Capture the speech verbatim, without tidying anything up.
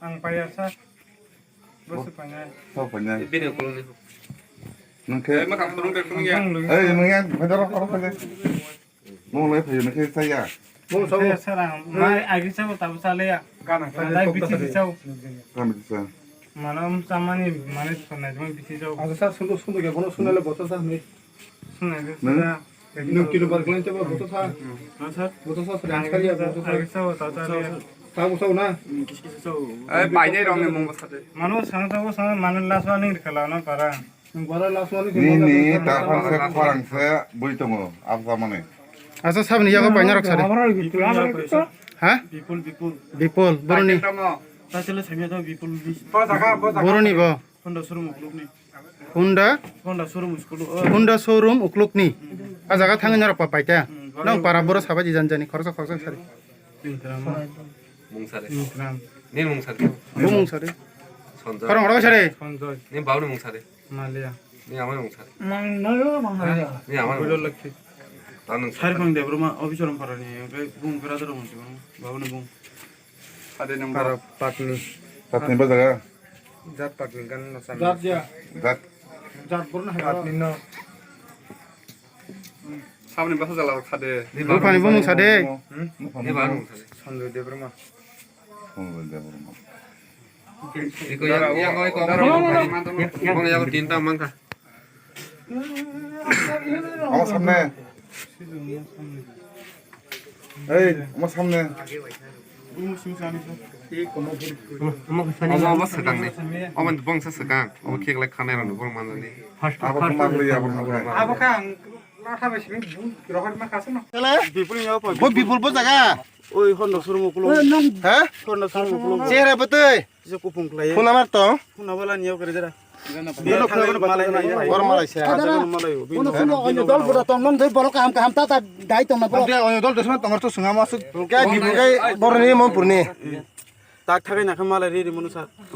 Ang paya sa. Bosu panya. Sao panya. Bini kulung ni. Nungke. Eh, makam kulung de kulung ya. Ang lung. Eh, nungke, bedar apa apa de? Mau lagi payah nungke saya. Mau sao. Saya sarang. Mai agi sao tabu sale ya. Gana. Ada bisi sao. Kami bisa. Mana um samani mana sana cuma bisi sao. Ada sa sundu sundu ke bono sunale boto sa ni. Nung? Nung kilo bar klan coba buto sa. Buto sa, sedang sekali ya, buto sa. Tahu sa na? Eh, paine rong ni mung basa de. Manu sang tahu sang manu last warning kala na para. Nung bara last warning. Ni ni, tarpang se khorang se bui tongo, absa mane. Asa sabni yago paina rok sare. Ha? Bipul, Bipul. Bipul, boroni. Tachele samya to Bipul. Boroni bo. Honda showroom uklukni. Honda? Honda showroom school, oh. Honda showroom uklukni. A jaga thangwi norok pa paita. Hmm, nang para boro sabai di janjani khoroksa khoroksa sari. Mung sare. Ni mung sare. Bo mung sare. Sanjay. Khorang oro sare. Sanjay. Ni bauni mung sare. Malia. Ni amani mung sare. Mang nayo mang nayo. Ni amani. Bulo lakhi. Tanung sare. Sari phang Debbarma officer parani, bung brother mung sibang. Bauni mung. Ade nang para patni. Patni ba jaga? Jat patni gan no san. Jat ya. Jat. Jat borno hai patni no. Samni basa jala rok sade. Buphani bumung sade. Hmm? Ni ba nung sade. Sanjay Debbarma. Sanjay Debbarma. Iko yang yang oi ko. Yang yang yang. Yang yang yang tinta mangka. Omo samne. Ei, omo samne. Omo, omo swkang ni. Omo bongsa swkang. Omo khe glak khanai rok ni bong manjani. Abo khe ma bwrwi, abo khe. Abo khe ang latha bai simi rohor ma khasano. Bo Bipul bo jaga. Oi, Honda showroom ukulung. He? Honda showroom ukulung. Chehra bwtwi. Kisa kupung khlai. Phone number tong? Phone number ani yau kare jara. Boro malai se. Ada na. Malai o. Kono kono onyo dol bura tong nong doi borok kaham kaham ta ta dai tong na borok. Onyo dol desma tong to swnga masuk. Kya di bukai boroni Monpurni. Tak thakai na kha malai ri ri munu sa.